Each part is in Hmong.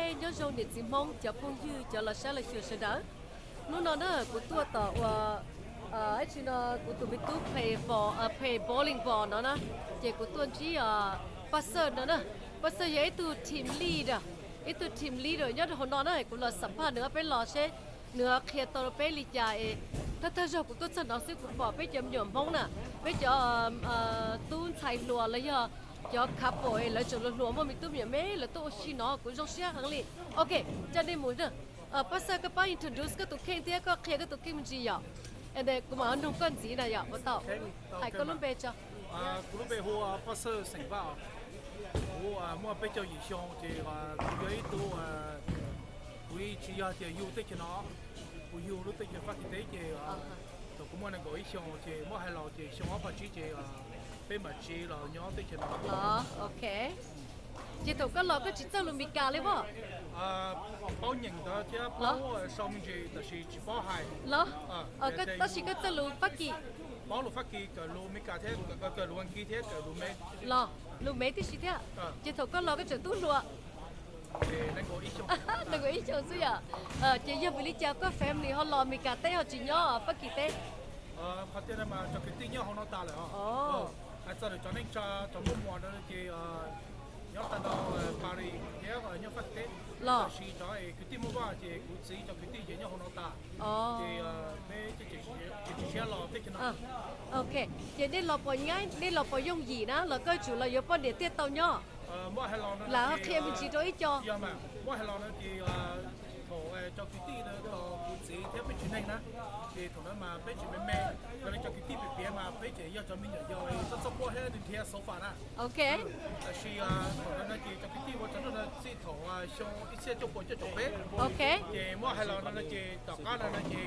Nyob zoo niam txiv Hmoob, cov phooj ywg, cov los saib los xyuas sawv daws. Hnub no na kuv tuaj tom uas, ib tsi no kuv tus me tub play ball, play bowling ball no na, ces kuv tuaj ntsib Paj Xawj no na. Paj Xawj yog ib tug team leader, ib tug team leader nyob rau hauv no na, kuv los xam phaj nws ob peb los seb nws qhia tau rau peb li cas es. Thawj thawj zaug kuv tuaj txog no xwb kuv pom peb cov me nyuam Hmoob na, peb cov tub ntxhais hluas los yog cov couple es lawv tseem hluas hluas muaj me tub me nyuam me lawv tuaj ua si no kuv zoo siab heev li. Ok, coj nej mus na. Paj Xawj koj pab introduce koj tus kheej thiab koj qhia koj tus kheej me ntsis yom. Kuv mam nug koj ntxiv na yom, puas tau? Hais koj lub npe tso. Kuv lub npe hu Paj Xawj xeem Vaj. Kuv muaj peb caug yim xyoo ces kuv yog ib tug, kuv tsis yog tias yug teb chaws no, kuv yug lub teb chaws Fab Kis teb ces thaum kuv muaj nees nkaum ib xyoos ces muab hais los ces xyoo ob phav tsib ces peb mam tsiv los nyob teb chaws no. Los, ok. Ces thaum koj los koj tsis txawj lus Meskas li pob? Paub nyeem ntawd thiab paub sau me ntsis tab sis tsis paub hais. Los, tab sis koj txawj lus Fab Kis? Paub lus Fab Kis, kawm lus Meskas thiab, kawm lus Askiv thiab kawm lus Mev. Los, lus Mev tib si thiab. Ces thaum koj los koj tseem tub hluas. Nees nkaum ib xyoos xwb yom. Ces yog vim li cas koj family ho los Meskas teb ho tsis nyob Fab Kis teb? Qhov tias no mas cov kwv tij nyob hauv no tas lawm os. Hais txog lawm cov neej tsa cov muaj muam no ces nyob tag nrho Paris thiab nyob Fab Kis teb. Los, tab sis cov kwv tij muaj vaj ces kuv txiv cov kwv tij ces nyob hauv no tas. Ces peb tsis siab los teb chaws no. Ok, ces nej los puas nyab, nej los puas yooj yim na los koj tsum los yuav poj niam thiaj tau nyob? Lam qhia me ntsis rau ib co. Muab hais los no ces thaum cov kwv tij tos kuv txiv thiab peb tsev neeg na, ces thaum no mas peb tseem me me, yog li cov kwv tij piav piav mas peb tseem yog cov me nyuam yaus txob txob pob thiab nrhiav sofa na. Ok. Tab sis thaum no no ces cov kwv tij ua cov no txij thaum xyoo ib txhiab cuaj puas cuaj caum peb. Ok. Ces muab hais los no no ces tom qab no no ces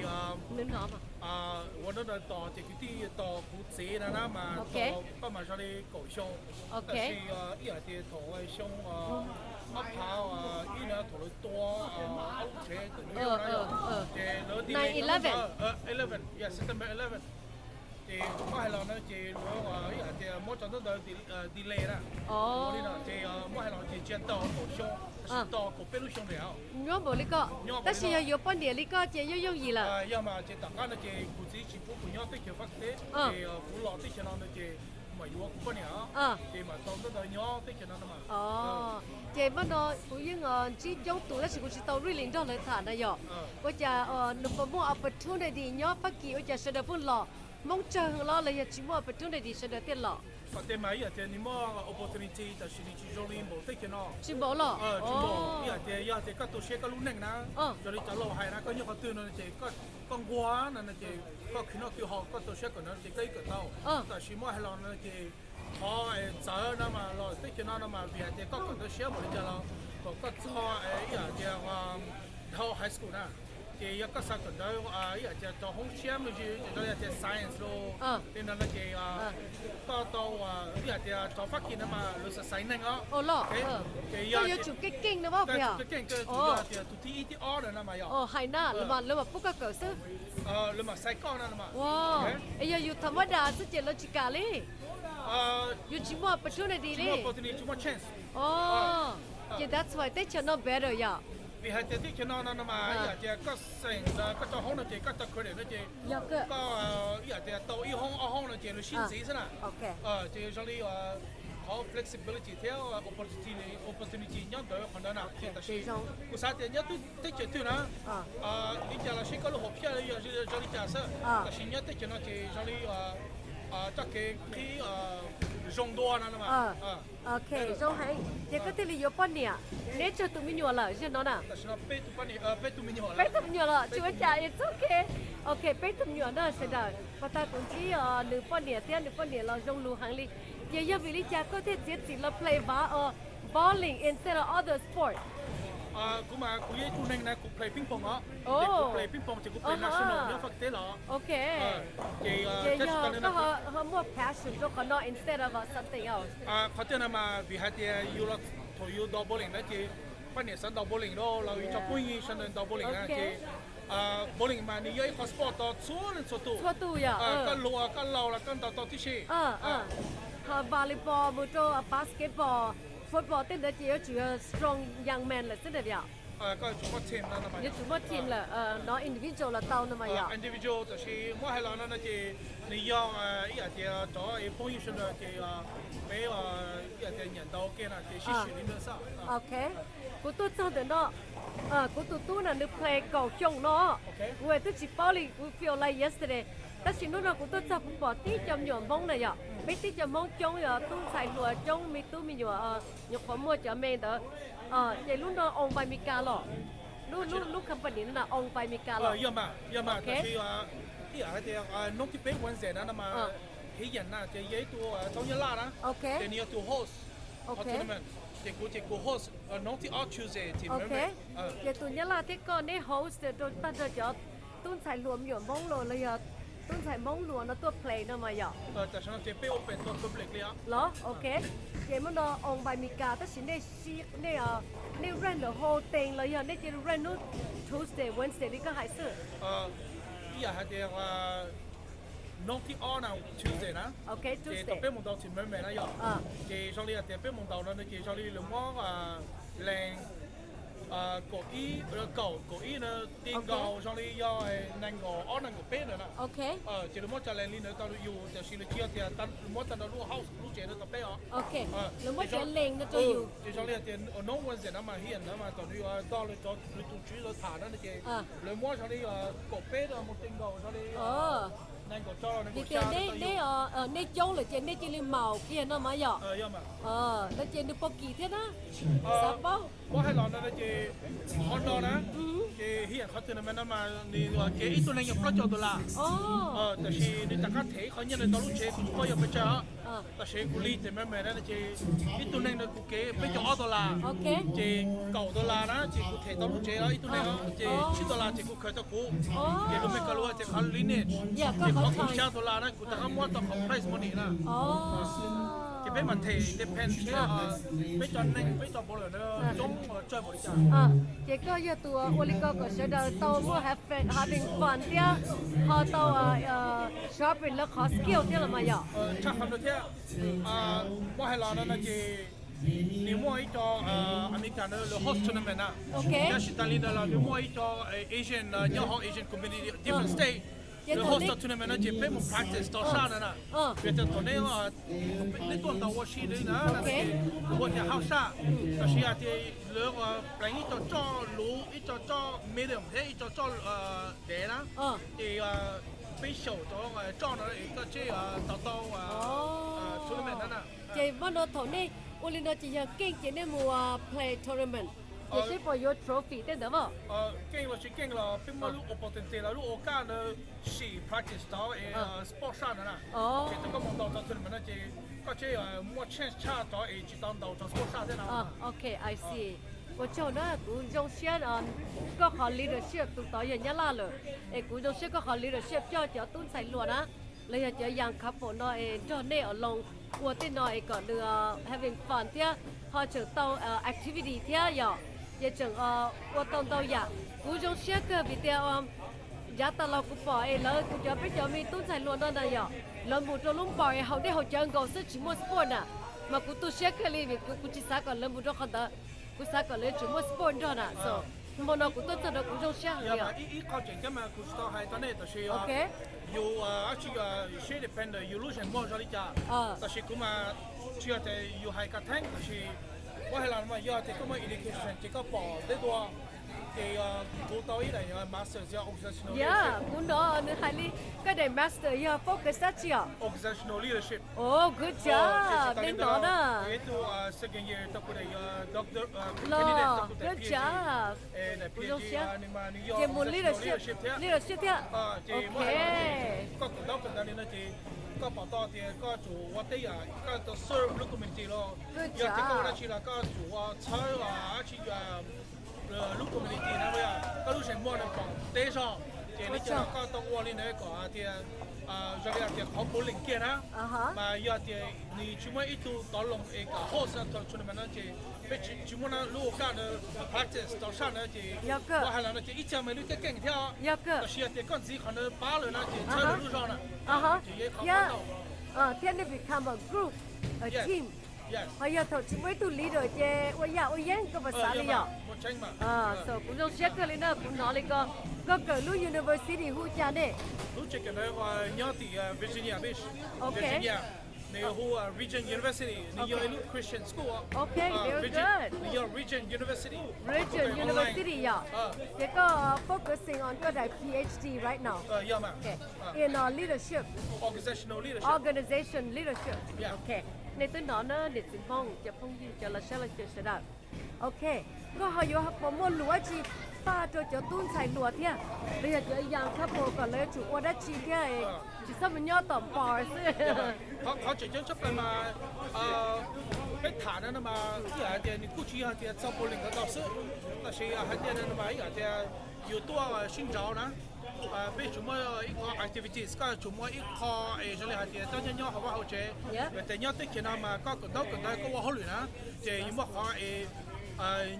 ua no no tos ces kwv tij tos kuv txiv no na mas tos paj mas zoo li kaum xyoo. Tab sis ib yam tias thaum xyoo ob phav ib no thaum lawv tua ob lub tsev tawm nyob na, ces lawv delay, eleven, yeah, September eleven. Ces muab hais los no ces lawv ib yam tias muab cov ntaub ntawv delay na. Ua li no ces muab hais los ces tsis tau kaum xyoo, tab sis tau kaum peb lub xyoo ntiag. Nyob npaum li ko, tab sis yog yuav poj niam li ko ces yeej yooj yim lawm. Yog mas ces tom qab no ces kuv txiv tsis pub kuv nyob teb chaws Fab Kis teb, ces kuv los teb chaws no no ces kuv mam yuav kuv poj niam, ces mam tau ntaub ntawv nyob teb chaws no no mas. Ces mas no kuv yeej ntsib coob tus tab sis kuv tsis tau really nrog lawv tham na yom. Ua cas nws puas muaj opportunity nyob Fab Kis ua cas sawv daws pheej los, Hmoob tsawg los los yog tsis muaj opportunity sawv daws thiaj los? Qhov tias mas ib yam tias nws muaj opportunity tab sis nws tsis zoo li npaum teb chaws no. Tsis npaum los? Tsis npaum, ib yam tias yog tias koj tu siab koj lub neej na, zoo li cov laus hais na, koj nyob qhov twg no ces koj nquag no no ces koj khwv noj khwv haus koj tu siab kawm ntawv ces koj yeej kawm tau. Tab sis muab hais los no ces qhov txawv no mas los teb chaws no no mas vim hais tias koj kawm ntawv siab npaum li cas los thaum koj txog ib yam tias dhau high school na, ces yog koj xav kawm ntawv ib yam tias rau hoob siab me ntsis zoo li tias science los li no no ces koj tau ib yam tias cov Fab Kis no mas lawv xaiv xaiv neeg os. Ces yog yuav tsum keej keej no, keej keej, yog tias tus thib ib thib ob no no mas yog hais na, lawv mam pub koj kawm xwb. Lawv mam xaiv koj no no mas. Es yog yus thaum mab das xwb ces lawv tsis kam li, yus tsis muaj opportunity li. Ces that's why teb chaws no better yom. Vim hais tias teb chaws no no no mas ib yam tias koj xeem koj tau hoob no ces koj tau credit no ces koj ib yam tias tau ib hoob ob hoob no ces lawv sib ntxiv xwb na. Ces zoo li qhov flexibility thiab opportunity nyob ntawd qhov ntawd na. Tab sis kuv xav tias nyob teb chaws twg na, li cas los sis koj lub hom phiaj yog zoo li cas xwb, tab sis nyob teb chaws no ces zoo li txoj kev qhib zoo dua no no mas. Ok, zoo heev. Ces koj thiaj li yuav poj niam. Neb tsawg tus me nyuam lawm zaum no na? Tam sim no peb tus poj niam, peb tus me nyuam lawm. Peb tus me nyuam lawm, tsis ua cas, it's ok. Ok, peb tus me nyuam na sawv daws. Pas tas kuv ntsib nws poj niam thiab nws poj niam los zoo lus heev li. Ces yog vim li cas koj thiaj txiav txim los play ball, bowling instead of other sport? Kuv mas kuv yog ib tug neeg na kuv play ping pong os. Ces kuv play ping pong ces kuv play national nyob Fab Kis teb los. Ok. Ces yog koj ho muaj passion rau qhov no instead of something else? Qhov tiag no mas vim hais tias yus los thaum yus ntaus bowling na ces poj niam xav ntaus bowling los yus tso phooj ywg sawv daws ntaus bowling na ces bowling mas nws yog ib qho sport tau txhua leej txhua tus. Txhua tus yom. Koj hluas koj laus los koj ntaus tau tib si. Ho volleyball mus rau basketball. football tej ntawd ces yuav tsum yog strong young man lawm xwb na yom? Yuav tsum muaj team lawm, no individual los tau no mas yom? Individual, tab sis muab hais los no no ces nws yog ib yam tias cov phooj ywg sawv daws ces peb ib yam tias nyiam ntaus game no ces sib swm li ntawd xwb. Ok, kuv tuaj txog ntawm no, kuv tus tub no nws play kaum xyoo no, kuv twb tsis paub li, kuv feel like yesterday. Tab sis hnub no kuv tuaj txog kuv pom tib co me nyuam Hmoob na yom, peb tib co Hmoob coob, yog tub ntxhais hluas coob, me tub me nyuam, nyuam qhuav muaj cov me ntawd. Ces lub no owned by Meskas los? Lub, lub company no owned by Meskas los? Yog mas, yog mas, tab sis ib yam hais tias hnub thib peb Wednesday na no mas Hiv Yam na ces yog ib tug tub Nyab Laj na, ces nws yog tus host tournament, ces kuv ces kuv host hnub thib ob Tuesday ces. Ces tus Nyab Laj thiab koj neb host rau tag nrho cov tub ntxhais hluas me nyuam Hmoob los los yog tub ntxhais Hmoob hluas no tuaj play no mas yom? Tam sim no ces peb open rau public li os. Los, ok. Ces hnub no owned by Meskas tab sis nej, nej rent the whole thing los yog nej cia li rent hnub Tuesday, Wednesday li koj hais xwb? Ib yam hais tias hnub thib ob na, Tuesday na, ces tau peb mus ntaus tim Mermaid na yom. Ces zoo li hais tias peb mus ntaus no ces zoo li lawv muab lees kaum ib, kaum, kaum ib na, ti nkaus zoo li yog nees nkaum ob nees nkaum peb ntawd na. Ces lawv muab cov lees li ntawd tau rau yus, tiam sis lawv tsis yog tias lawv muab tag nrho lub house lub tsev ntawd tau peb os. Lawv muab cov lees no rau yus. Ces zoo li hais tias hnub Wednesday no mas Hiv Yam ntawd mas thaum nws yuav nrog lawv cov, nws tus tswv lawv tham na ces lawv muab zoo li kaum peb rau mus ti nkaus zoo li nees nkaum rau los nees nkaum xya. Nej coob lawm ces nej cia li maum kiag no mas yom? No ces nws puas kim thiab na? Xav paub. Muab hais los no ces qhov no na, ces Hiv Yam qhov tournament no mas nws kev ib tug neeg yog plaub caug dollar. Tab sis nws rov qab them ib qho nyiaj ntawd tau lub tsev, kuv tsis paub yog pes tsawg os. Tab sis kuv li tim Mermaid na ces ib tug neeg ntawd kuv kev peb caug ob dollar, ces kaum dollar na ces kuv them tau lub tsev os ib tug neeg os, ces tsib dollar ces kuv khaws tau kuv. Ces lus Meskas lus tias qhov lineage, ces qhov kaum xya dollar na kuv rov qab muab tau qhov prize money na. Ces peb mam them depend seb peb cov neeg, peb cov bowler na coob tsawg npaum li cas. Ces koj yog tus ua li ko kom sawv daws tau muaj having fun thiab ho tau sharpen lawv qhov skill thiab los mas yom? Tshaj qhov ntawd thiab, muab hais los no no ces nws muaj ib co Amelikas na lawv host tournament na, tab sis tas li ntawd los nws muaj ib co Asian nyob hauv Asian community different state lawv host tournament no ces peb mus practice tau saj ntawd na. Vim tias thaum neb, neb tuaj ntaus ua si li na, ua tias hauj saj, tab sis hais tias lawv pleev ib co tsoj luv, ib co tsoj medium thiab ib co tsoj dev na, ces peb xyaum cov tsoj no es koj tseb tau tau tournament na. Ces vaj no thaum nej ua li no ces yog keej ces nej mus play tournament ces seb puas yuav trophy tej ntawd mas? Keej los tsis keej los peb muaj lub opportunity los lub o kaj ntawd sim practice tau es sport saj ntawd na. Ces thaum koj mus ntaus cov tournament no ces koj tseb muaj chance tshaj cov es tsis tau ntaus cov sport saj thiab na. Ok, I see. Ua tsaug na, kuv zoo siab koj qhov leadership, tus tod yog Nyab Laj lawm, es kuv zoo siab koj qhov leadership coj cov tub ntxhais hluas na los yog cov young couple no es nrog nej alone ua tej no es kom nws having fun thiab ho tseem tau activity thiab yom, ces tseem ua tau ntau yam. Kuv zoo siab kawg vim tias yav tas los kuv pom es lawv kuv cov, peb cov me tub ntxhais hluas no na yom, lawv mus rau lub npaus es haus dej haus cawv nkaus xwb tsis muaj sport na, mas kuv tu siab kawg li vim kuv tsis xav kom lawv mus rau qhov ntawd, kuv xav kom lawv tseem muaj sport nrog na. So hmo no kuv tuaj txog no kuv zoo siab heev li os. Ib qho tseem ceeb mas kuv tsis tau hais rau nej tab sis yus, depend yus lub zeem muag zoo li cas, tab sis kuv mas tsis yog tias yus hais ka theeb tab sis muab hais los mas yog tias koj muaj education ces koj pom tej dua, ces kuv tau ib daim master yog organizational leadership. Kuv hnov nws hais li, koj daim master yog focus dab tsi os? Organizational leadership. Oh, good job, nej hnov na. Ib tug second year tau kuv daim, yog doctor, candidate tau kuv daim PhD. Daim PhD nws mas nws yog organizational leadership thiab. Ces muab hais los ces koj kawm ntaub kawm ntawv li no ces koj pom tau tias koj tsum ua tej yam koj tau serve lub community los yog tias koj ua dab tsi los koj tsum ua txhawb dab tsi lub community na, koj lub zeem muag nws pom teb zog, ces li cas los koj tau ua li ntawd kom tias zoo li hais tias qhov puav leej kiag na, mas yog tias nws tsis muaj ib tug tod loo es kom host tournament no ces peb tsis muaj lub o kaj ntawd practice tau saj na ces muab hais los no ces ib txhia mas lub keej keej thiab, tab sis yog tias koj ntxiv qhov ntawd pab lawm na ces txhawb lawv lub zog na. Ces yog qhov thiab nej become a group, a team. Ho yog thaum tsis muaj ib tug leader ces ua yam ua yeeb koj puas xav li yom? So kuv zoo siab kawg li na, kuv hnov li ko. Koj kawm lub university hu cas ne? Nyob tim Virginia Beach, Virginia. Nws hu Regent University, nws yog ib lub Christian school. Nws yog Regent University. Regent University yom? Ces koj focusing on koj daim PhD right now? Yog mas. In leadership. Organizational leadership. Organization leadership. Ok. Nej twb hnov na, niam txiv Hmoob, cov phooj ywg, cov loj sab loj caw sawv daws. Ok, koj ho yuav puas muaj lus dab tsi faj rau cov tub ntxhais hluas thiab, los yog cov young couple kom lawv tsum ua dab tsi thiab, tsis txhob mus nyob tom bar xwb. Qhov tseem ceeb tshaj plaws mas peb tham no no mas ib yam hais tias nws kuj tsis yog hais tias txog bowling ntau xwb, tab sis hais tias no mas ib yam tias yus tuaj sib nraud na, peb tsum muaj ib qho activities, koj tsum muaj ib qho es zoo li hais tias koj nyob nyob hauv vaj hauv tsev, tias nyob teb chaws no mas koj kawm ntaub kawm ntawv koj ua hauj lwm na, ces yus muaj qhov es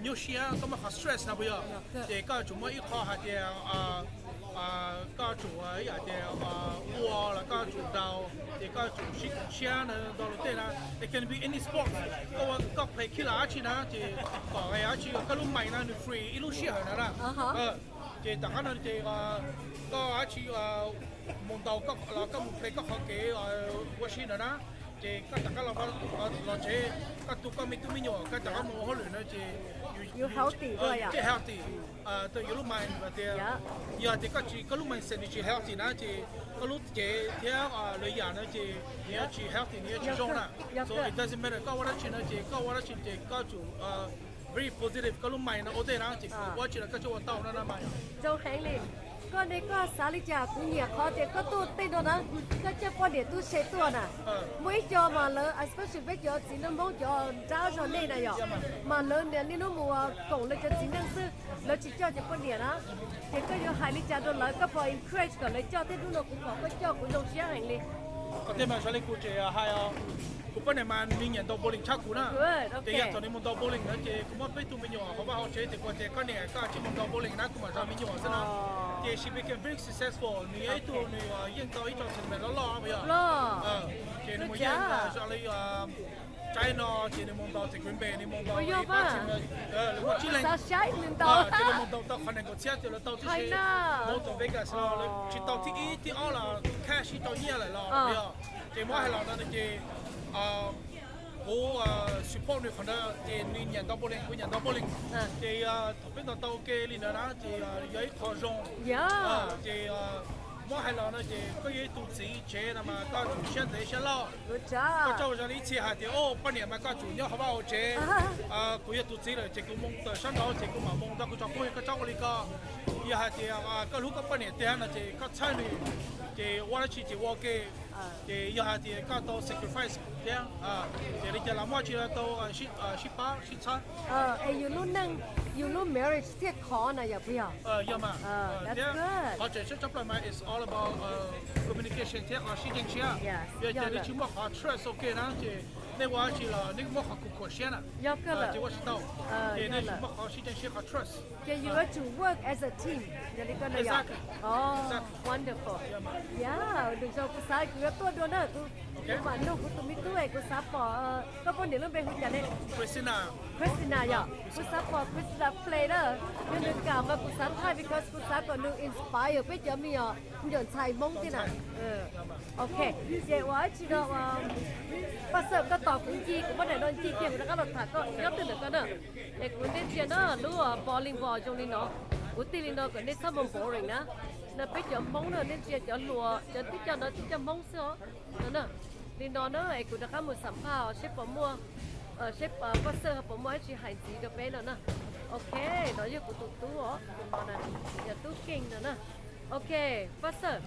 nyuaj siab, koj muaj qhov stress no puas yog? Ces koj tsum muaj ib qho hais tias koj tsum ib yam tias ua los koj tsum ntaus, ces koj tsum sib koom siab no ntau lus tej na. It can be any sports, koj ua koj play khib laj dab tsi na, ces kom dab tsi koj lub mind no nws free ib lub sij hawm no na. Ces tom qab no ces koj dab tsi mus ntaus los koj mus play koj qhov kev ua si ntawd na, ces koj rov qab los tsev, koj tu koj me tub me nyuam, koj rov qab mus ua hauj lwm no ces yus healthy, yus lub mind tias, yog tias koj tsis, koj lub mindset nws tsis healthy na ces koj lub cev thiab lwm yam no ces nws yuav tsis healthy, nws yuav tsis zoo na. So it doesn't matter koj ua dab tsi no ces koj ua dab tsi ces koj tsum very positive, koj lub mind no ua tej na ces ua dab tsi los koj tsuas ua tau no na mas. Zoo heev li. Koj ne koj xav li cas? Kuv nyiam qhov tias koj tuaj tej no na, koj coj poj niam tub se tuaj na. Muaj ib co mas lawv, especially peb cov txiv neej Hmoob cov nrab zog nej na yom, mas lawv niaj hnub mus koom lawv cov txiv neej xwb, lawv tsis coj cov poj niam na. Ces koj yuav hais li cas rau lawv, koj puas encourage kom lawv coj thiab? Hnub no kuv pom koj coj kuv zoo siab heev li. Qhov tej mas xav li kuv tseem hais os, kuv poj niam mas nws nyiam ntaus bowling tshaj kuv na. Ces yog thaum nws mus ntaus bowling na ces kuv muab peb tug me nyuam hauv vaj hauv tsev ces kuv tias koj niam koj cia mus ntaus bowling na kuv mam zov me nyuam xwb na. Ces she became very successful, nws yog ib tug nws yeej tau ib co tournament loj loj puas yog? Ces nws mus yeej zoo li tsaib no ces nws mus ntaus tim Green Bay, nws mus ntaus ib pab team, lawv muaj tsib leeg, ces lawv mus ntaus tau qhov nees nkaum txhiab ces lawv tau tib si, mus tom Vegas los lawv tsis tau thib ib thib ob los cash ib tau nyiaj lawm los puas yog? Ces muab hais los no ces kuv support nws qhov ntawd ces nws nyiam ntaus bowling, kuv nyiam ntaus bowling. Ces thaum peb ntaus tau ua ke li ntawd na ces yog ib qho zoo. Ces muab hais los no ces koj yog ib tug txiv tsev no mas koj tsum siab ntev siab loj. Koj txhob zoo li ib txhia hais tias o poj niam mas koj tsum nyob hauv vaj hauv tsev, kuv yog tus txiv lawm ces kuv mus tawm sab nraud ces kuv mam mus nrog kuv tsoom phooj ywg koj txhob ua li ko. Yog hais tias koj hlub koj poj niam tiag no ces koj txhawb nws, ces ua dab tsi ces ua ua ke. Ces yog hais tias koj tau sacrifice thiab, ces li cas los muaj tsis tau sib pab sib txhawb. Es yus lub neej, yus lub marriage thiaj khov na yom puas yog? Yog mas, thiab qhov tseem ceeb tshaj plaws mas it's all about communication thiab qhov sib ntseeg siab. Yog tias nej tsis muaj qhov trust ua ke na ces nej ua dab tsi los nej muab qhov khuam khuam siab na, ces ua tsis tau. Ces nej tsis muaj qhov sib ntseeg siab, qhov trust. Ces yus yuav tsum work as a team, yog li ko na yom? Wonderful. Ya, nws zoo, kuv xav kuv yuav tuaj dua na, kuv mam nug kuv tus me tub es kuv xav pom, koj poj niam lub npe hu cas ne? Christina yom, kuv xav pom Christina play na, yog nws kam mas kuv xav thaij because kuv xav kom nws inspire peb cov me nyuam ntxhais Hmoob thiab na. Ok, ces ua dab tsi no, Paj Xawm koj tos kuv nce, kuv muab daim no nce kiag kuv rov qab los tham koj nyob twg ntawm koj na. Es kuv ntsia na lub bowling ball zoo li no, kuv tig li no kom nej txhob mus boring na. No peb cov Hmoob no nej ntsia cov hluas cov tib co no tib co Hmoob xwb os. No na, li no na es kuv rov qab mus xam phaj seb puas muaj, seb Paj Xawm ho puas muaj dab tsi hais ntxiv rau peb no na. Ok, no yog kuv tus tub os, tus no na, yog tub Keej no na. Ok, Paj Xawm,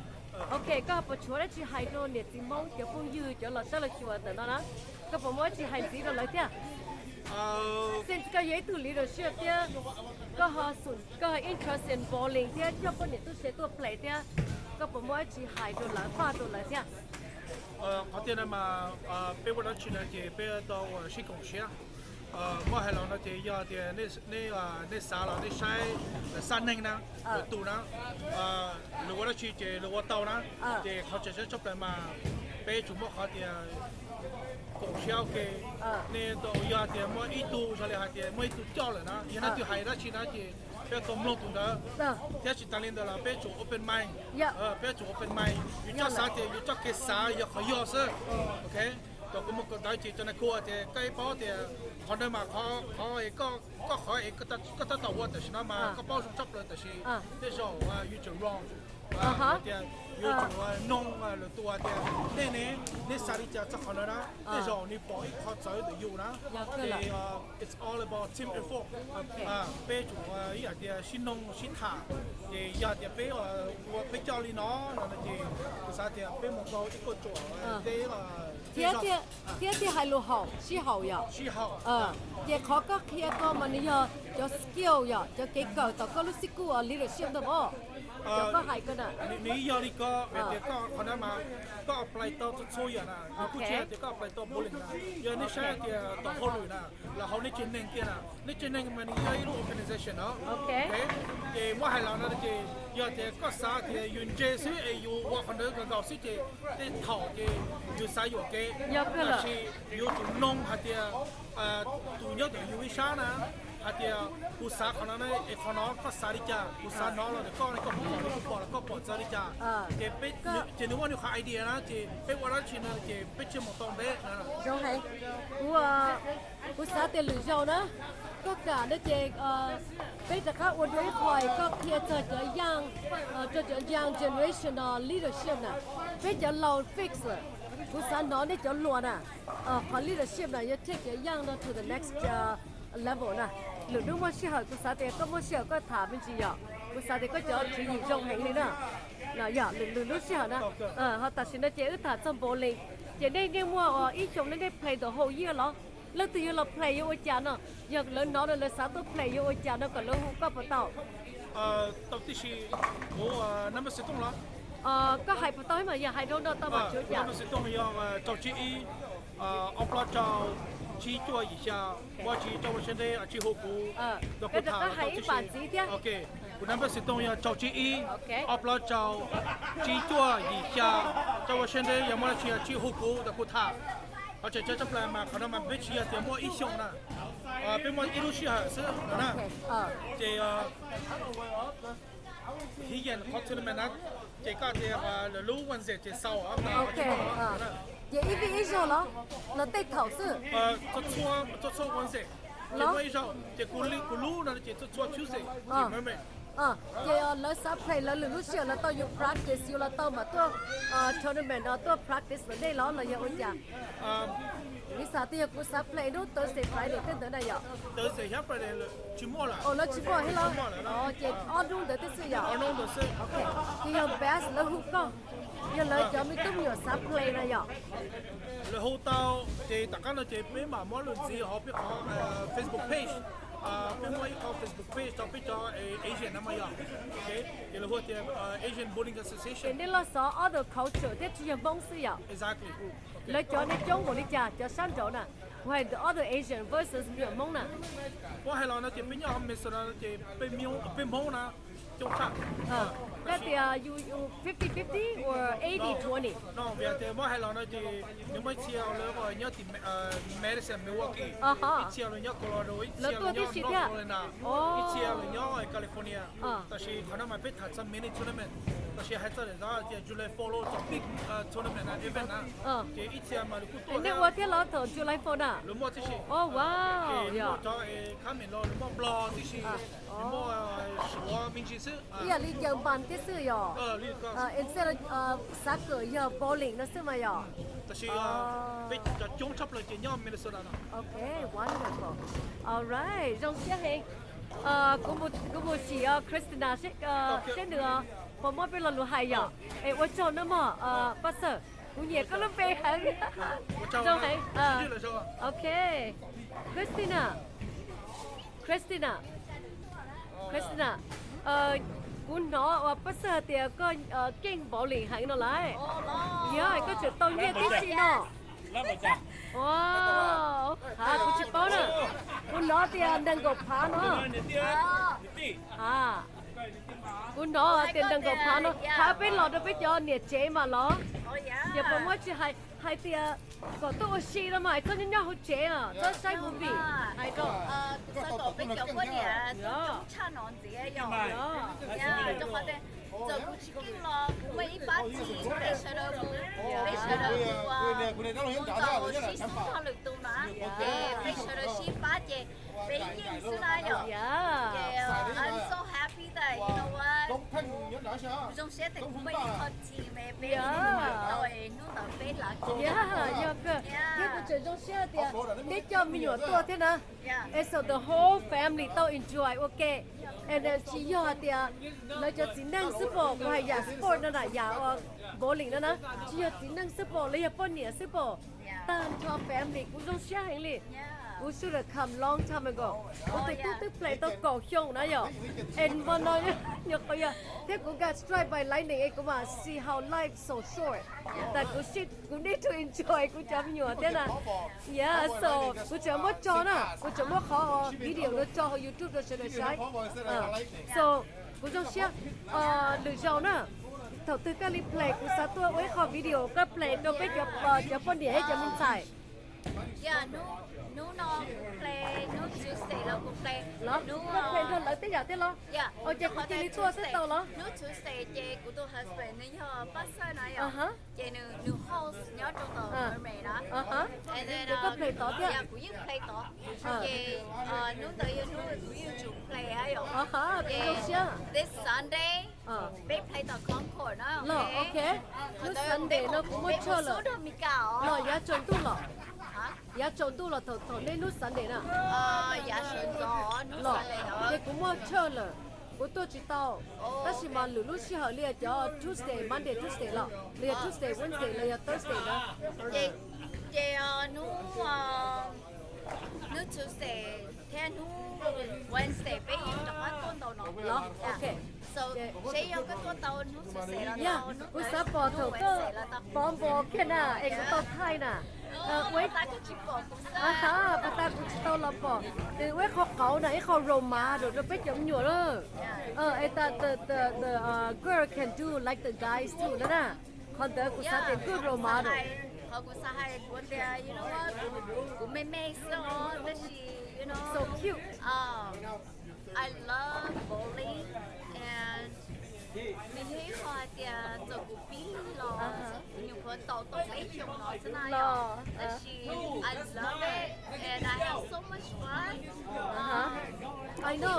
ok, koj puas tshuav dab tsi hais rau niam txiv Hmoob cov phooj ywg cov los sab los xyuas ntawm no na? Koj puas muaj dab tsi hais ntxiv rau lawv thiab? Since koj yog ib tug leadership thiab, koj ho, koj ho interest in bowling thiab coj poj niam tub se tuaj play thiab, koj puas muaj dab tsi hais rau lawv, faj rau lawv thiab? Qhov tiag no mas peb ua dab tsi no ces peb tau ua sib koom siab. Muab hais los no ces yog tias nej xav los nej saib lawv xab neeg na, lawv tus na, lawv ua dab tsi ces lawv ua tau na. Ces qhov tseem ceeb tshaj plaws mas peb tsum muab qhov tias Siab ua ke, nej tau yog tias muaj ib tug zoo li hais tias muaj ib tug coj lawm na, yog leej twg hais dab tsi na ces peb tau mloog tus ntawd. Thiab tsis tas li ntawd los peb tsum open mind, peb tsum open mind, yus coj xav tias yus coj kev xav yog qhov yog xwb. Ok, tau kuv mus kawm ntawv ces cov nais khu tias koj yeej paub tias qhov ntawd mas qhov, koj qhov es koj tab tom ua tam sim no mas koj paub zoo tshaj plaws, tab sis tej zaum yus tseem wrong. Tias yus tsum noog lwm tus tias nej ne, neb xav li cas txog qhov ntawd na. Tej zaum nws pom ib qho txawv ntawm yus na. Ces it's all about team effort. Peb tsum ib yam tias sib noog sib tham, ces yog tias peb ua peb coj li no no ces kuv xav tias peb mus tau ib kauj ruam deb. Thiab thiaj hais lus haum sib haum yom. Sib haum. Ces qhov koj qhia ko mas nws yog cov skill yom, cov kev kawm tom koj lub xib kuj leadership ntag os. Cov koj hais ko na, nws yog li ko vim tias koj qhov no mas koj apply tau txhua txhua yam na, nws kuj tsis hais tias koj apply tau bowling na. Yog nej saib tias tom hauj lwm na, los hauv nej tsev neeg kiag na, nej tsev neeg mas nws yog ib lub organization no. Ces muab hais los no ces yog tias koj xav tias yus ntse xwb es yus ua qhov ntawd nkaus nkaus xwb ces tej thaum ces yus xav yuam kev, tab sis yus tsum noog hais tias tus nyob ntawm yus ib sab na, hais tias kuv xav qhov no es qhov no koj xav li cas, kuv xav hnov los ntawm koj, koj pom los kuv pom los koj pom txawv li cas. Ces nws muaj nws qhov idea na ces peb ua dab tsi no ces peb thiaj mus tau ntev. Zoo heev. Kuv, kuv xav tias lwm zaus na, koj kam no ces peb rov qab ua dua ib qho es koj qhia txog cov young, rau cov young generation no leadership na. Peb cov laus fix lawm, kuv xav hnov nej cov hluas na, qhov leadership na yuav take cov young no to the next level na. Lwm hnub muaj sij hawm kuv xav tias koj muaj sij hawm koj tham me ntsis yom, kuv xav tias koj cov tswv yim zoo heev li na. Yog lwm hnub sij hawm na, ho tam sim no ces wb tham txog bowling, ces nej yeej muaj ib xyoo nej play the whole year los? Leej twg yuav los play yuav ua cas no? Yog lawv hnov no lawv xav tuaj play yuav ua cas no kom lawv hu koj puas tau? Tau tib si, kuv number xov tooj los? Koj hais puas tau mas yog hais rau no tau mas tsuav cas. Number xov tooj yog rau tsib ib, ob plaub rau, tsib cuaj yim xya, muaj tsis rau ua siab ntev tsis hu kuv, rau kuv tham tau tib si. Kuv number xov tooj yog rau tsib ib, ob plaub rau, tsib cuaj yim xya, rau ua siab ntev yog muaj dab tsi tsis hu kuv rau kuv tham. Qhov tseem ceeb tshaj plaws mas qhov no mas peb tsis yog tias muaj ib xyoos na, peb muaj ib lub sij hawm xwb no na. Ces hib yees qhov tournament na, ces koj tias lawv lub Wednesday ces xaus. Ces ib vij ib zaug los, los tej thaum xwb? Txhua txhua Wednesday ces muaj ib zaug, ces kuv lub no ces txhua txhua Tuesday. Ces lawv xav play lawv lwm lub sij hawm lawv tau yus practice yus los tau mas tuaj tournament no tuaj practice ntawm nej los los yog ua cas? Kuv xav tias yog kuv xav play hnub Thursday Friday tej ntawd na yom. Thursday thiab Friday lawv tsis muaj lawm. Lawv tsis muaj thiab los? Ces ob hnub ntawd thiab xwb yom. Ces yog best lawv hu koj, yog lawv cov me tub me nyuam xav play na yom. Lawv hu tau, ces tom qab no ces peb mam muab lus ntxiv hauv peb qhov Facebook page. Peb muaj ib qhov Facebook page rau peb cov Asian no mas yom. Ces lawv hu tias Asian Bowling Association. Ces nej los xov other culture thiab tsis yog Hmoob xwb yom. Lawv cov nej coob npaum li cas cov sab nraud na, hais the other Asian versus me nyuam Hmoob na? Muab hais los no ces peb nyob Minnesota ces peb Hmoob na coob tshaj. Koj tias fifty fifty or eighty twenty? No vim tias muab hais los no ces nws muaj ib txhia lawv nyob tim Madison, Milwaukee, ib txhia lawv nyob Colorado, ib txhia lawv nyob North Carolina, ib txhia lawv nyob California. Tab sis qhov no mas peb tham txog mini tournament, tab sis hais txog tias July Four los cov big tournament na, event na, ces ib txhia mas lawv kuj tuaj. Nej ua thiab los thaum July Four na? Lawv muaj tib si. Muaj cov khab mem los lawv muaj Nplog tib si, lawv muaj Suav me ntsis xwb. Ib yam li Yemen thiab xwb yom. Instead of soccer yog bowling no xwb mas yom. Tab sis peb cov coob tshaj plaws ces nyob Minnesota no. Ok, wonderful. Alright, zoo siab heev. Kuv mus sim Christina seb nws puas muab peb lo lus hais yom. Es ua tsaug nawb mog Paj Xawj, kuv nyiam koj lub npe heev. Zoo heev. Ok, Christina, Christina, Christina, kuv hnov uas Paj Xawj hais tias koj keej bowling heev no lauj. Yog koj tseem tau nyiaj tib si no. Kuv tsis paub na, kuv hnov tias nees nkaum phav no. Kuv hnov tias nees nkaum phav no, phav peb los rau peb cov niam tsev mas los. Ces puas muaj tsis hais, hais tias kom tuaj ua si no mas hais txhob nyob nyob hauv tsev os, txhob saib movie, hais rau. Kuv xav kom peb cov poj niam tuaj coob tshaj no ntxiv yom. Rau qhov tias txawm kuv tsis keej los kuv muaj ib pab txiv, peb sawv daws mus, peb sawv daws mus, mus tau sib xub thoj lwm tus na, ces peb sawv daws sib pab ces peb yeej xwb na yom. Ces I'm so happy that, you know what, kuv zoo siab tias kuv muaj ib qho team, peb tau hnub ntawd peb lav kiag. Yog kawg, thiab kuv tseem zoo siab tias peb coj me nyuam tuaj thiab na. And so the whole family tau enjoy ua ke. And then tsis yog hais tias lawv cov txiv neej xwb pom, kuv hais yam sport no na, yam ua bowling no na, tsis yog txiv neej xwb pom, lawv yog poj niam xwb pom. Tag nrho family kuv zoo siab heev li. Kuv should have come long time ago. Kuv tus tub twb play tau kaum xyoo na yom. And mo no nyuam qhuav yog thiab kuv got strike by lightning es kuv mam see how life so short. Tab kuv need to enjoy kuv cov me nyuam thiab na. Yeah, so kuv tseem muab tso na, kuv tseem muab qhov video no tso hauv YouTube rau sawv daws saib. So kuv zoo siab, lwm zaus na, thaum twg koj li play kuv xav tuaj ua ib qho video koj play rau peb cov, cov poj niam thiab cov me ntxhais. Yeah, hnub, hnub no kuv play, hnub Tuesday los kuv play. Los koj play nrog lawv tej yam thiab los? Ua ces kuv cia li tuaj xwb tau los? Hnub Tuesday ces kuv tus husband nws yog Paj Xawj no yom, ces nws, nws host nyob rau tom Mermaid na. Ces koj play tod thiab? Kuv yeej play tod. Ces hnub ntawd yog hnub kuv yeej tsum play yom. Ces this Sunday peb play tom Concord na. Los ok, hnub Sunday no kuv muaj tshuaj lawm. Los yav tsaus ntuj los? Yav tsaus ntuj los thaum, thaum nej hnub Sunday na? Los ces kuv muaj tshuaj lawm, kuv tuaj tsis tau. Tab sis mas lwm lub sij hawm li cov Tuesday, Monday, Tuesday los, li yog Tuesday, Wednesday, li yog Thursday na. Ces hnub, hnub Tuesday thiab hnub Wednesday peb yeej rov qab tuaj ntau no. Los ok. Seb yog koj tuaj tau hnub Tuesday los tau, kuv xav pom thaum koj pov npo kiag na es kuv tau thaij na. Ua ib, pas tas kuv tsis tau los pom, ua ib qho qauv na, ib qho role model rau peb cov me nyuam na. Es tas the, the, the girl can do like the guys too no na. Qhov ntawd kuv xav tias good role model. Qhov kuv xav hais kuv tias, you know what, kuv me me xwb os, tab sis, you know, so cute. I love bowling and nws yog ib qho hais tias txawm kuv pib los nyuam qhuav tau tau peb xyoos no xwb na yom, tab sis I love it and I have so much fun. I know,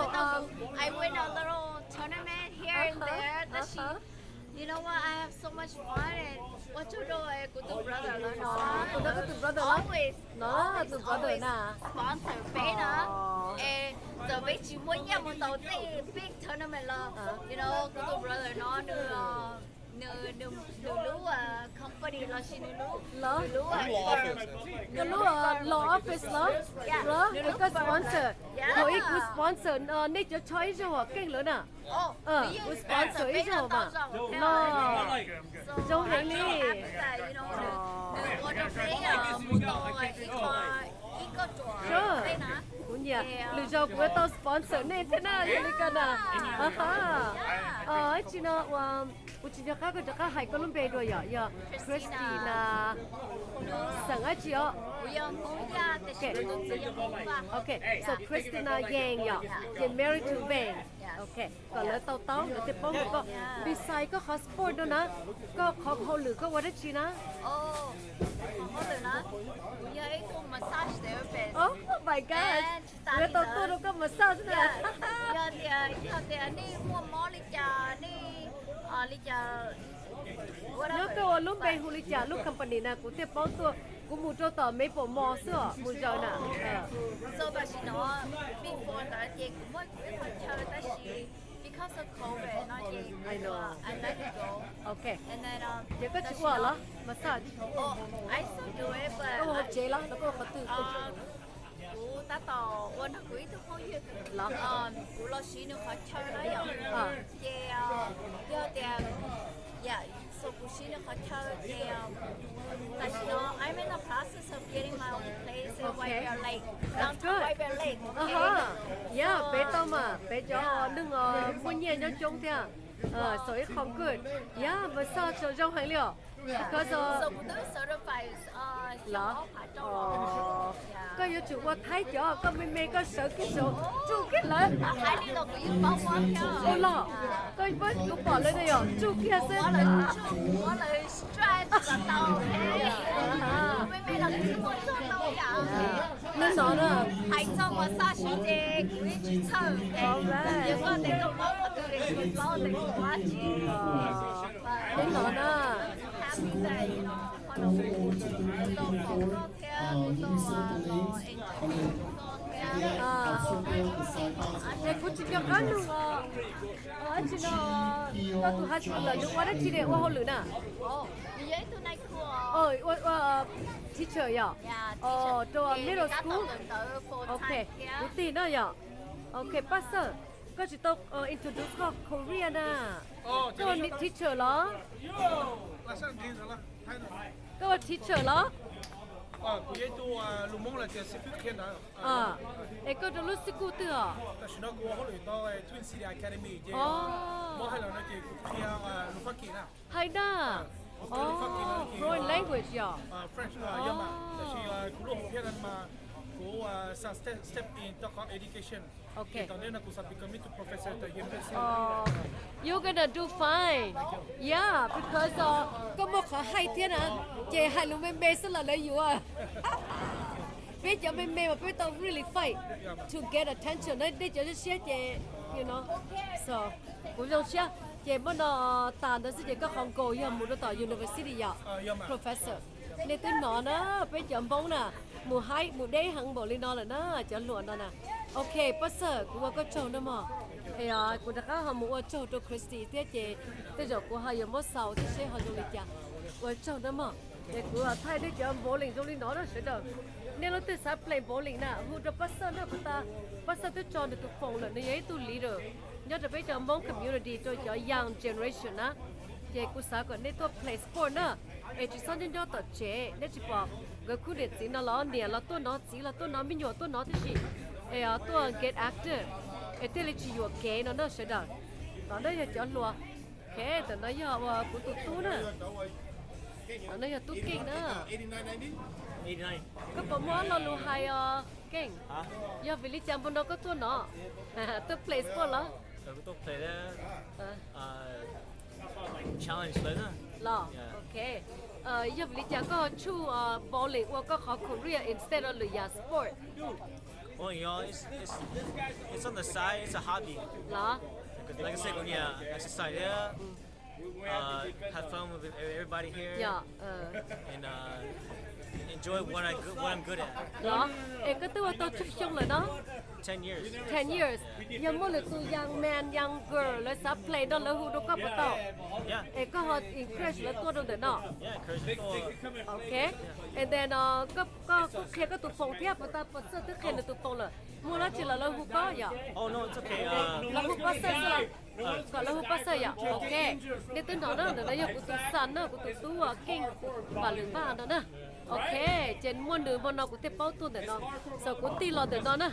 I win a little tournament here and there, tab sis you know what? I have so much fun and ua tsaug rau kuv tus brother lawv no. Kuv tus brother lawv no, tus brother na, sponsor peb na. Es txawm peb tsis muaj nyiaj mus tau tej big tournament los, you know, kuv tus brother no nws, nws, nws lub company los sis nws lub, nws lub law office los, los nws koj sponsor, thaum ub kuv sponsor nej cov tsho ib zaug keej lawm na. Kuv sponsor ib zaug mas no, zoo heev li. Kuv nyiam, lwm zaus kuv yuav tau sponsor nej thiab na, yog li ko na. Dab tsi no, kuv tsis nco qab, koj rov qab hais koj lub npe dua yom, yog Christina xeem dab tsi os? Ok, so Christina Yang yom, ces married to Vang. Ok, kom lawv tau taub lawv thiaj paub koj. Besides koj qhov sport no na, koj qhov hauj lwm koj ua dab tsi na? Oh my gosh, yuav tau tuaj rau koj massage na. Yog tias, yog tias nej muaj mob li cas, nej li cas, nyob koj ua lub npe hu li cas, lub company na kuv thiaj paub tuaj. Kuv mus rau tom Maple Mall xwb os, mus zaws na. So tam sim no, before ntawd ces kuv muaj kuv ib qho chaw tab sis because of covid no ces I let it go. Ok, ces koj tsis ua los massage? Koj ua hauv tsev los los koj ua qhov twg? Kuv tab tom ua nrog kuv ib tug phooj ywg, kuv los siv nws qhov chaw na yom. Ces yog tias, yeah, so kuv siv nws qhov chaw ces tam sim no I'm in the process of getting my own place in White Bear Lake, downtown White Bear Lake. Yeah, peb tau mas, peb cov neeg muaj nyiaj nyob coob thiab. Xaus ib qho good. Yog mas xoj zoo heev li os. Because of, los, koj yuav tsum ua Thaib cov, koj me me koj sawv kiag saum tsuj kiag lawv. Ua los, koj, kuv pom lawv no yog tsuj kiag xwb. Neb no na. Neb no na. Es kuv tsis nco qab nug os, dab tsi no, koj tus husband lawm nws ua dab tsi ne, ua hauj lwm na? Ua, ua teacher yom? Rau middle school. Ok, kuv tig no yom. Ok, Paj Xawj, koj tsis tau introduce koj career na. Koj teacher los? Koj ua teacher los? Es koj rau lub xib kuj twg os? Hais na. Foreign language yom? Ok. You're gonna do fine. Yeah, because koj muaj qhov hais thiab na, ces hais lus me me xwb los lawv yuav. Peb cov me me mas peb tau really fight to get attention na, nej cov siab siab ces, you know. So, kuv zoo siab, ces muab no tas ntawd xwb ces koj qhov goal yog mus rau tom university yom, professor. Nej twb hnov na, peb cov Hmoob na, mus haib mus deb heev npaum li no lawm na, cov hluas no na. Ok, Paj Xawj, kuv ua koj tsaug na mog. Kuv rov qab ho mus ua tsaug rau Christy thiab ces tej zaum kuv ho yuav muab xaus thiab seb ho zoo li cas. Ua tsaug na mog. Ces kuv thaij nej cov bowling zoo li no na sawv daws. Nej leej twg xav play bowling na hu rau Paj Xawj na, kuv tas, Paj Xawj twb tso nws tus phone lawm, nws yog ib tug leader nyob rau peb cov Hmoob community rau cov young generation na. Ces kuv xav kom nej tuaj play sport na, es tsis txhob nyob nyob tom tsev, nej tsis pom nkawd khub niam txiv no los niam los tuaj no, txiv los tuaj no, me nyuam tuaj no tib si, es tuaj get active, es thiaj li tsis yuam kev no na sawv daws. Tom no yog cov hluas. Ok, tom no yog ua kuv tus tub na. Tom no yog tub Keej na. Koj puas muaj lo lus hais os Keej? Yog vim li cas npau no koj tuaj no? Tuaj play sport los? Los, ok. Yog vim li cas koj ho choose bowling ua koj qhov career instead of lwm yam sport? Los, yog, es koj twb ua tau tsawg xyoo lawm no? Ten years. Yog muaj lwm tus young man young girl lawv xav play no lawv hu rau koj puas tau? Es koj ho encourage lawv tuaj rau ntawm no? Ok. And then koj kuj qhia koj tus phone thiab, puas tas Paj Xawj twb qhia nws tus phone lawm, muaj dab tsi los lawv hu koj yom? Los hu Paj Xawj xwb los? Kom lawv hu Paj Xawj yom? Ok. Nej twb hnov na, ntawm no yog kuv tus son na, kuv tus tub Keej Vam Lwm Vaj no na. Ok, ces muaj nws hmo no kuv thiaj paub tuaj ntawm no. So kuv tig los ntawm no na.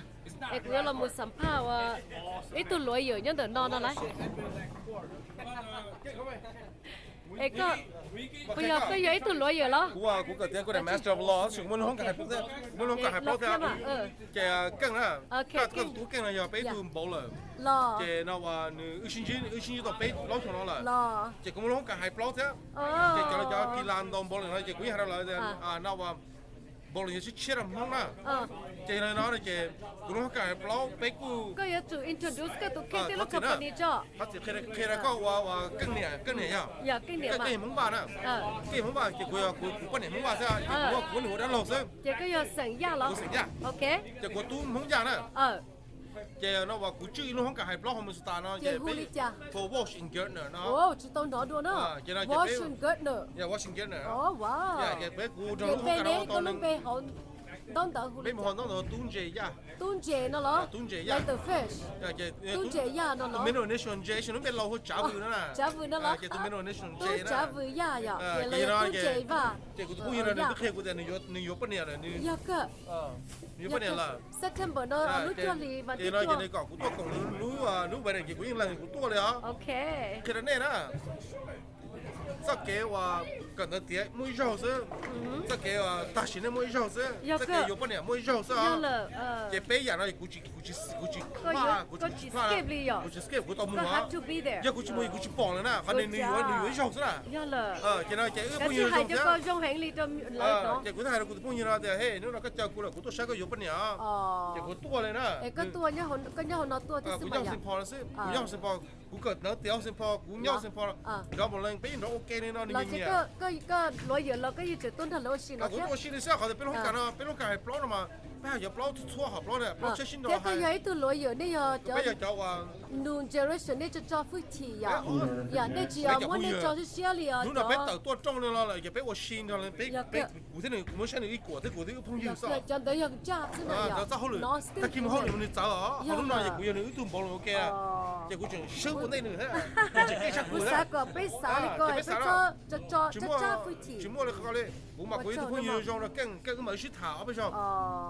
Es kuv yuav los mus xam phaj ua ib tug lawyer nyob ntawm no no lauj. Es koj, puas yog koj yog ib tug lawyer los? Kuv, kuv kawm tias kuv yog Master of Laws, muaj lub hoob kas hais plaub thiab, muaj lub hoob kas hais plaub thiab. Ces Keej na, koj tus tub Keej no yog peb ib tug bowler. Ces no nws wb sib ntsib, wb sib ntsib tau peb plaub xyoo no lawm. Ces kuv muaj lub hoob kas hais plaub thiab. Ces cov, cov kis las ntaus bowling no ces kuv yeej hais rau lawv tias no bowling yog tshiab tshiab rau Hmoob na. Ces yog li no ces kuv lub hoob kas hais plaub peb kuj, koj yuav tsum introduce koj tus kheej thiab lub company tso. Thov txim qhia rau koj ua, ua Keej niam, Keej niam yog, Keej Hmoob Vaj na. Keej Hmoob Vaj ces kuv yog kuv, kuv poj niam Hmoob Vaj xwb ces kuv, kuv nws ua dab laug xwb. Ces koj yog xeem Yaj los? Kuv xeem Yaj. Ces kuv tub Hmoob Yaj na. Ces no uas kuv tswj ib lub hoob kas hais plaub hauv Minnesota no ces peb hu Walsh and Gardner no. Tsis tau hnov dua na. Ces no ces peb, Walsh and Gardner. Ces peb kuv nrog lub hoob kas no ua tau nees, Ntaub ntawv hu li cas? Peb mus ho ntaub ntawv tub ntses yaj. Tub ntses no los? Tub ntses yaj. Like the fish. Tub ntses yaj no los? Tus middle initial J, tus middle initial J no na. Tsav Vwm no los? Tub ntses yaj, Tsav Vwm yaj yom, ces lawv yog tub ntses vaj. Ces kuv tus phooj ywg no nws twb qhia kuv tias nws yuav poj niam lawm, nws yuav poj niam lawm. September no lub cuaj hli mas twb no ces nws kom kuv tuaj koom lub, lub wedding ces kuv yeej lees kuv tuaj li os. Qhia rau nej na, txoj kev uas kawm ntawv tiav muaj ib zaug xwb, txoj kev uas tag sim neej muaj ib zaug xwb, txoj kev yuav poj niam muaj ib zaug xwb os. Ces peb yam no kuv tsis, kuv tsis, kuv tsis plaj, kuv tsis skip, kuv tau mus os. Yog kuv tsis mus kuv tsis pom lawm na, qhov no nws yuav, nws yuav ib zaug xwb na. Ces no ces wb phooj ywg zoo thiab. Ces kuv thiaj hais rau kuv tus phooj ywg no tias, Hey, hnub no koj caw kuv lawm, kuv tuaj saib koj yuav poj niam. Ces kuv tuaj li na. Kuv nyob Saint Paul no xwb, kuv nyob Saint Paul, kuv kawm ntawv tiav Saint Paul, kuv nyob Saum Paul, nrov mus leej peb nrov ua ke li no nws nyiam. Kuv tuaj ua si li xwb, qhov tias peb lub kas no, peb lub kas hais plaub no mas, peb hais cov plaub txhua hom plaub na, plaub tsheb sib nrov hais. Peb yog cov uas new generation, nej tso tso hwj chim yom, yom nej tsis yog muab nej tso siab siab li os. Hnub no peb tawm tuaj rooj li no lawm ces peb ua si nrog peb, kuv thiab nws, kuv muab saib nws ib kuam thiab kuv thiab wb phooj ywg xwb. Cov ntawd yog tsaj xwb na, tag kis mus hauj lwm nws txawv os, ho hnub no ces kuv yog nws wb tug npaum li ua ke, ces kuv tseem swb ua ntej nws thiab, tseem keej tshaj kuv xav kom peb xav li ko, peb tso tso tsis muaj li qhov li. Kuv mas kuv ib tug phooj ywg zoo no keej, keej wb mam li sib tham ob peb zaug.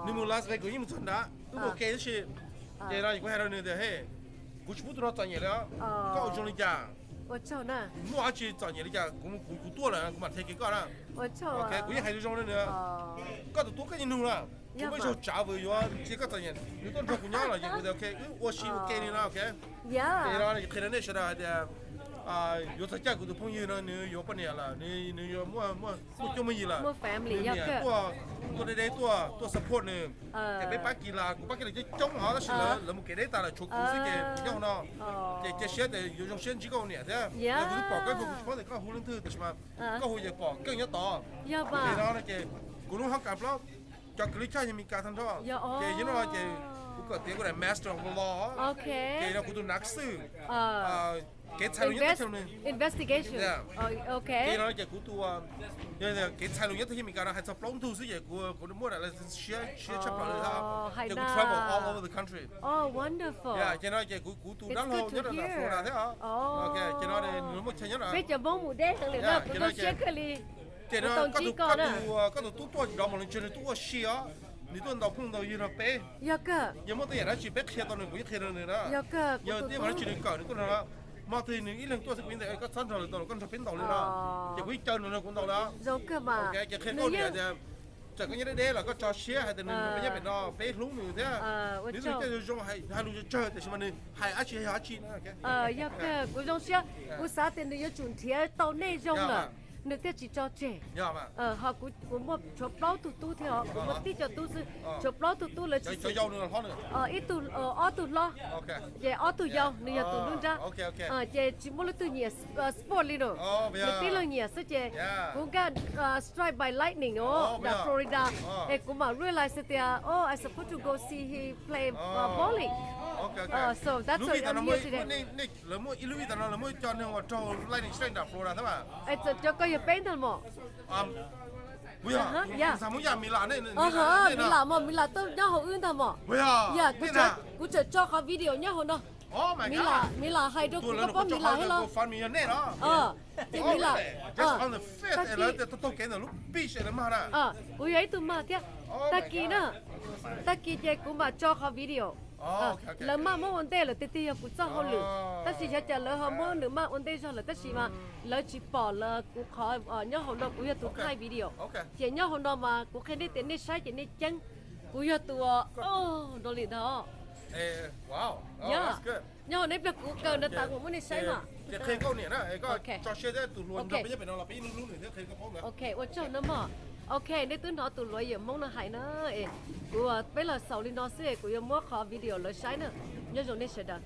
Nws mus Las Vegas kuv yeej mus txog nrad, wb ua ke tab sis, ces no kuv hais rau nws tias, Hey, kuv tsis pub tus no txom nyem li os, koj ua zoo li cas? Muaj dab tsi txom nyem li cas kuv, kuv tuaj lawm kuv mam qhia kev koj na. Kuv yeej hais zoo zoo li nws, koj tus tub koj yeej nug na, tsis muaj ib zaug Tsav Vwm yuav cia koj txom nyem, nws tuaj nrog kuv nyob los ces kuv tias ok wb ua si ua ke li no ok. Ces no qhia rau nej sawv daws hais tias yuav txog caij kuv tus phooj ywg no nws yuav poj niam lawm, nws yuav muaj, muaj cuab muaj yig lawm, nws niam tuaj, tuaj deb deb tuaj, tuaj support nws. Ces peb pab kis las, kuv pab kis las coob coob hov tab sis lawv mus kev deb tas lawm tshuav kuv xwb ces kuv nyob hauv no. Ces cia siab tias yuav zoo siab ntsib koj ua niam thiab. Kuv twb pom koj, kuv tsis paub tias koj hu leej twg tab sis mas koj hu ces pom keej nyob tod. Ces no ces kuv lub hoob kas plaub, cov kws lij chaj yog Meskas tag nrho. Ces yog no ces kuv kawm tiav kuv daim Master of Law, ces no kuv tus nav xwm, kev txhais lus nyob teb chaws, investigation. Ces no ces kuv tus, kev txhais lus nyob teb chaws Meskas no hais txog plaub ntug xwb ces kuv, kuv muaj daim license siab, siab tshaj plaws li thiab. Ces kuv travel all over the country. Ces no ces kuv, kuv tus dab laug nyob rau Florida thiab. Ces no nws muaj chaw nyob na. Peb cov Hmoob mus deb heev li no, kuv zoo siab kawg li. Ces no koj tus, koj tus tub tuaj nrov mus leej twg nws tuaj ua si os, nws tuaj ntaus phooj ntaus ywg rau peb. Yog muaj tej yam dab tsi peb qhia tau nws kuv yeej qhia rau nws na. Yog tej yam dab tsi nws kawm nws tuaj nrog, hmo twg nws ib leeg tuaj xwb kuv yeej tias koj txhob nrog lwm tus, koj nrog peb ntaus li no. Ces kuv yeej caw nws nrog kuv ntaus li. Ces qhia koj tias txawm koj nyob deb deb los koj tso siab hais tias nws, peb nyob pem no peb hlub nws thiab. Nws tus coj zoo zoo, hais lus tsawg tiam sis mas nws hais dab tsi yog dab tsi na. Yog kawg, kuv zoo siab, kuv xav tias nws yuav tsum nrhiav tau nej zoo lawm, nws thiaj tsis tso tseg. Ho kuv, kuv muaj tshuav plaub tug tub thiab os, kuv muaj tib co tub xwb, tshuav plaub tug tub lawv tsis, ib tug, ob tug hlob, ces ob tug yau, nws yog tus nruab nrab. Ces tsis muaj leej twg nyiam sport li no, nws tib leeg nyiam xwb ces kuv nkag strike by lightning os, nram Florida, es kuv mam realize tias, oh, I supposed to go see he play bowling. So that's why I'm here today. Lawv muaj ib lub vij tas no lawv muaj cov neeg uas raug lightning strike nram Florida thiab mas. Cov koj yog peb ntag mos. Kuv yog, kuv xav mus yam Milas ne, Milas mos, Milas tuaj nyob hauv wb ntag mos. Yog, kuv tseem tso qhov video nyob hauv no. Milas, Milas hais rau kuv, koj paub Milas thiab los? Ces Milas, kuv yog ib tug mag thiab. Tag kis na, tag kis ces kuv mam tso qhov video. Lawv maj muab ua ntej lawm, tiag tiag yog kuv txoj hauj lwm, tab sis xyov cas lawv ho muab nws maj ua ntej zog lawm, tab sis mas lawv tsis pom lawv kuv qhov nyob hauv no, kuv yog tus thaij video. Ces nyob hauv no mas kuv qhia nej tias nej saib ces nej ceeb, kuv yog tus, no li ntag. Yog, nyob hauv nej pliag kuv kaw no tas kuv muab nej saib mas. Ok, ua tsaug no mog. Ok, nej twb hnov tus luav yawm Hmoob no hais na, kuv, peb los xaus li no xwb, kuv yuav muab qhov video lawv saib na. Nyob zoo nej sawv daws.